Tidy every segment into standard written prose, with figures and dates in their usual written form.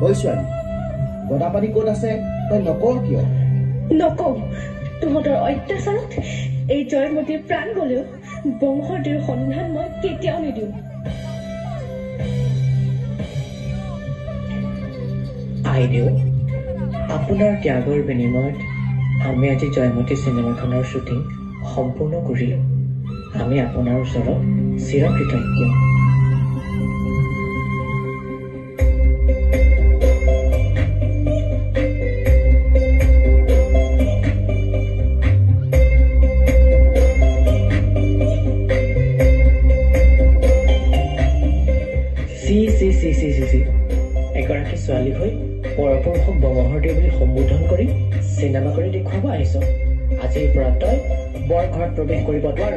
ঐ ছোৱালী, গদাপাণি ক'ত আছে তই নকৱ কিয়? নকওঁ। তহঁতৰ অত্যাচাৰত এই জয়মতীৰ প্ৰাণ গলেও বংশৰ সন্ধান মই কেতিয়াও নিদিওঁ। আইদেউ, আপোনাৰ ত্যাগৰ বিনিময়ত আমি আজি জয়মতী চিনেমাখনৰ শ্বুটিং সম্পূৰ্ণ কৰিলোঁ। আমি আপোনাৰ ওচৰত চিৰকৃতজ্ঞ। চি চি চি চি চি চি, এগৰাকী ছোৱালী হৈ পৰপুৰুষক বঙহৰ দেউ বুলি সম্বোধন কৰি চিনেমা কৰি দেখুৱাব আহিছ। আজিৰ পৰা তই বৰ ঘৰত প্ৰৱেশ কৰিব নোৱাৰ।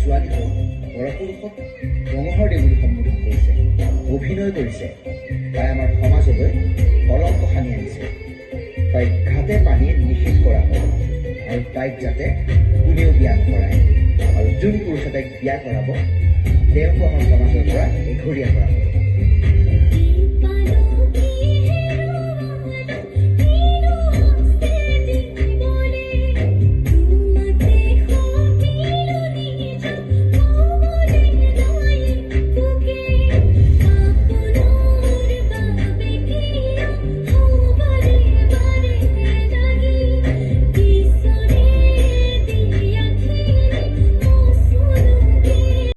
ছোৱালী হৈ পৰপুৰুষক বঙহৰ দেউ বুলি সম্বোধন কৰিছে, অভিনয় কৰিছে, তাই আমাৰ সমাজলৈ কলংক সানি আনিছে। তাইক ঘাটে পানীয়ে নিষেধ কৰা হ'ল আৰু তাইক যাতে কোনেও বিয়া নকৰায়, আৰু যোন পুৰুষে তাইক বিয়া কৰাব তেওঁকো আমাৰ সমাজৰ পৰা এঘৰীয়া কৰা হ'ব।